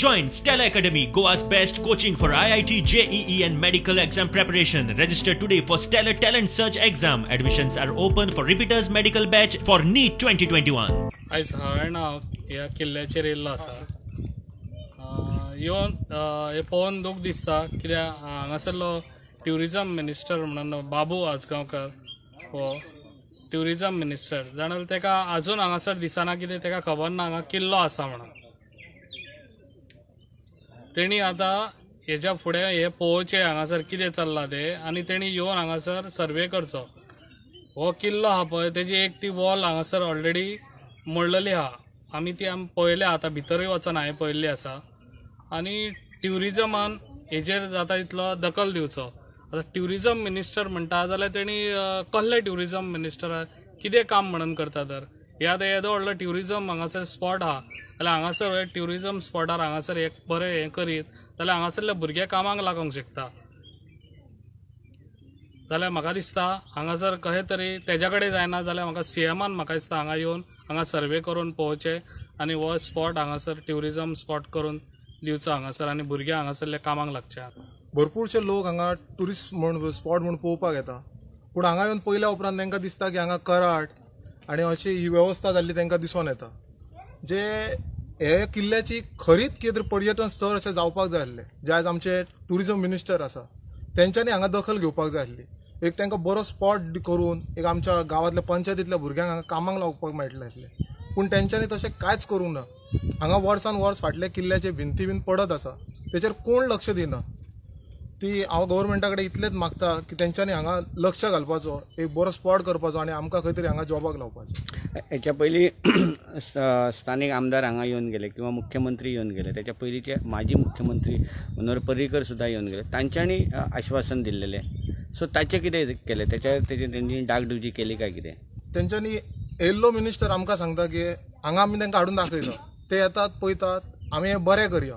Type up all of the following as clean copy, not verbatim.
Join Stellar Academy, Goa's best coaching for IIT, JEE and medical exam preparation. Register today for Stellar Talent Search exam. Admissions are open for repeaters medical batch for NEET 2021. आयज हांवें ह्या किल्ल्याचेर येयल्लो आसा. येवन हें पळोवन दूख दिसता कित्याक हांगासरलो ट्युरिजम मिनिस्टर म्हणून बाबू आजगांवकर हो ट्युरिजम मिनिस्टर जाणा, ताका आजून हांगासर दिसना कितें, ताका खबर ना हांगा किल्लो आसा म्हणून. तेणी आतां हेज्या फुडें हें पळोवचें हांगासर कितें चल्लां तें आनी तेणी येवन हांगासर सर्वे करचो. हो किल्लो आहा पळय तेजी एक ती वॉल हांगासर ऑलरेडी मोडलेली आहा, आमी ती आमी पळयल्या, आतां भितरूय वचोन हांवें पळयल्ली आसा. आनी ट्युरिजमान हेजेर जाता तितलो दखल दिवचो. आतां ट्युरिजम मिनिस्टर म्हणटा जाल्यार तेणी कसले ट्युरिजम मिनिस्टर कितें काम म्हणून करता तर हे आतां येदो व्हडलो ट्युरिजम हांगासर स्पॉट आहा जाल्यार हांगासर ट्युरिजम स्पॉटार हांगासर एक बरें हें करीत जाल्यार हांगासरले भुरगे कामाक लागूंक शकता. जाल्यार म्हाका दिसता हांगासर कशें तरी तेज्या कडेन जायना जाल्यार म्हाका सीएमान म्हाका दिसता हांगा येवन हांगा सर्वे करून पळोवचें आनी हो स्पॉट हांगासर ट्युरिजम स्पॉट करून दिवचो हांगासर आनी भुरगे हांगासरले कामाक लागचे. भरपूरशे लोक हांगा ट्युरिस्ट म्हूण स्पॉट म्हूण पळोवपाक येता, पूण हांगा येवन पयल्या उपरांत तांकां दिसता की हांगा कराट आनी अशी ही वेवस्था जाल्ली तांकां दिसून येता. जे हे किल्ल्याची खरीच कितें तरी पर्यटन स्थळ अशें जावपाक जाय आसलें, जे आयज आमचे ट्युरिजम मिनिस्टर आसा तेंच्यांनी हांगा दखल घेवपाक जाय आसली. एक तांकां बरो स्पॉट करून एक आमच्या गांवांतल्या पंचायतींतल्या भुरग्यांक हांगा कामाक लावपाक मेळटलें आसलें, पूण तेंच्यांनी तशें कांयच करूंक ना. हांगा वर्सान वर्स फाटल्या किल्ल्याचे भिंती बीन पडत आसा, तेचेर कोण लक्ष दिना. ती हांव गव्हर्मेंटा कडेन इतलेंच मागता की तेंच्यांनी हांगा लक्ष घालपाचो, एक बरो स्पॉट करपाचो आनी आमकां खंय तरी हांगा जॉबाक लावपाचो. हेच्या पयलीं स्थानीक आमदार हांगा येवन गेले किंवा मुख्यमंत्री येवन गेले, त्याच्या पयलींचे माजी मुख्यमंत्री मनोहर पर्रीकर सुद्दां येवन गेले, तांच्यांनी आश्वासन दिल्लेलें. सो ताचें कितें केलें, तेच्या तेंच्यांनी डागडुजी केली काय कितें? तेंच्यांनी येयल्लो मिनिस्टर आमकां सांगता की हांगा आमी तांकां हाडून दाखयता, ते येतात पळयतात, आमी हें बरें करया,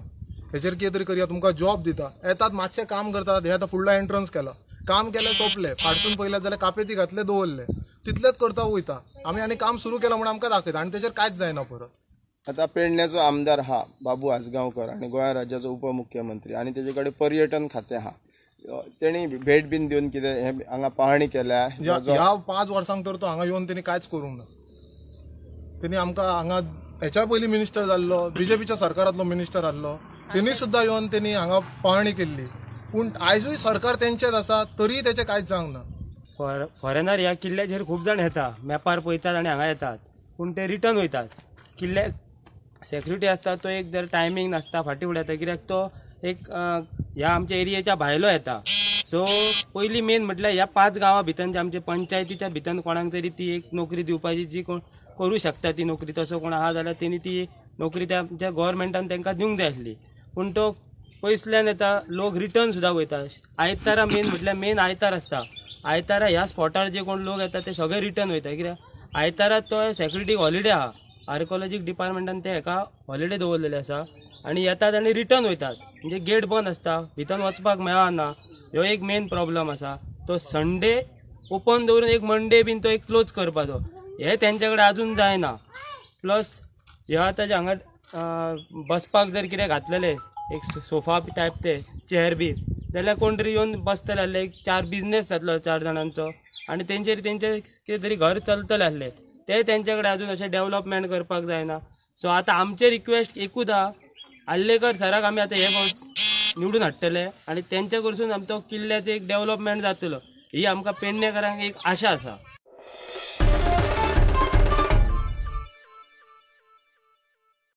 हेचेर कितें तरी करया, तुमकां जॉब दिता. येतात मातशें काम करतात, हे आतां फुडलो एंट्रन्स केला, काम केलें सोंपलें, फाटसून पयलें जाल्यार कापेती घातले दवरले, तितलेंच करता वयता. आमी आनी काम सुरू केलां म्हूण आमकां दाखयता आनी तेचेर कांयच जायना परत. आतां पेडण्याचो आमदार आहा बाबू आजगांवकर आनी गोंय राज्याचो उपमुख्यमंत्री आनी तेजे कडेन पर्यटन खातें आहा, तेणी भेट बीन दिवन कितें हें हांगा पाहणी केल्या. ह्या 5 वर्सांक तर तो हांगा येवन तेणी कांयच करूंक ना. तेणी आमकां हांगा हेच्या पयलीं मिनिस्टर जाल्लो, बीजेपीच्या सरकारांतलो मिनिस्टर आहलो, तेणी सुद्दां येवन तेणी हांगा पाहणी केल्ली, पूण आयजूय सरकार तेंचेच आसा तरीय तेचें कांयच जावंक ना. फॉरेनर ह्या किल्ल्याचेर खूब जाण येता, मॅपार पळयतात आनी हांगा येतात, पूण ते रिटर्न वयतात. किल्ल्याक सेक्युरिटी आसता तो एक जर टायमींग नासता, फाटीं फुडें येता, कित्याक तो एक ह्या आमच्या एरियेच्या भायलो येता. सो पयलीं मेन म्हटल्यार ह्या 5 गांवां भितर जे आमच्या पंचायतीच्या भितर कोणाक तरी ती एक नोकरी दिवपाची, जी कोण करूं शकता ती नोकरी, तसो कोण आहा जाल्यार तेणी ती नोकरी त्या आमच्या गव्हर्मेंटान तांकां दिवंक जाय आसली. पूण तो पयसल्यान येता, लोक रिटर्न सुद्दां वयता. आयतारा मेन म्हटल्यार मेन आयतार आसता, आयतारा ह्या स्पॉटार जे कोण लोक येता ते सगळे रिटर्न वयता, कित्याक आयतारा तो सेक्युरिटी हॉलिडे आहा, आर्कोलॉजीक डिपार्टमेंटान ते हेका हॉलिडे दवरलेले आसा आनी येतात आनी रिटर्न वयतात, म्हणजे गेट बंद आसता, भितर वचपाक मेळना. ह्यो एक मेन प्रॉब्लम आसा. तो संडे ओपन दवरून एक मंडे बीन तो एक क्लोज करपाचो, हे तेंच्या कडेन आजून जायना. प्लस ह्या आतां जे हांगा बसपाक जर कितें घातलेलें एक सोफा टायप ते चेअर बी जाल्यार कोण तरी येवन बसतले आसले, एक 4 बिजनेस जातलो 4 जाणांचो आनी तेंचेर तेंचें कितें तरी घर चलतलें आसलें, ते तेंच्या कडेन आजून अशें डेवलपमेंट करपाक जायना. सो आतां आमचें रिक्वेस्ट एकूच आहा, आर्लेकर सराक आमी आतां हे फावट निवडून हाडटले आनी तेंच्या कडसून आमचो किल्ल्याचें एक डेवलपमेंट जातलो, ही आमकां पेडणेकरांक एक आशा आसा.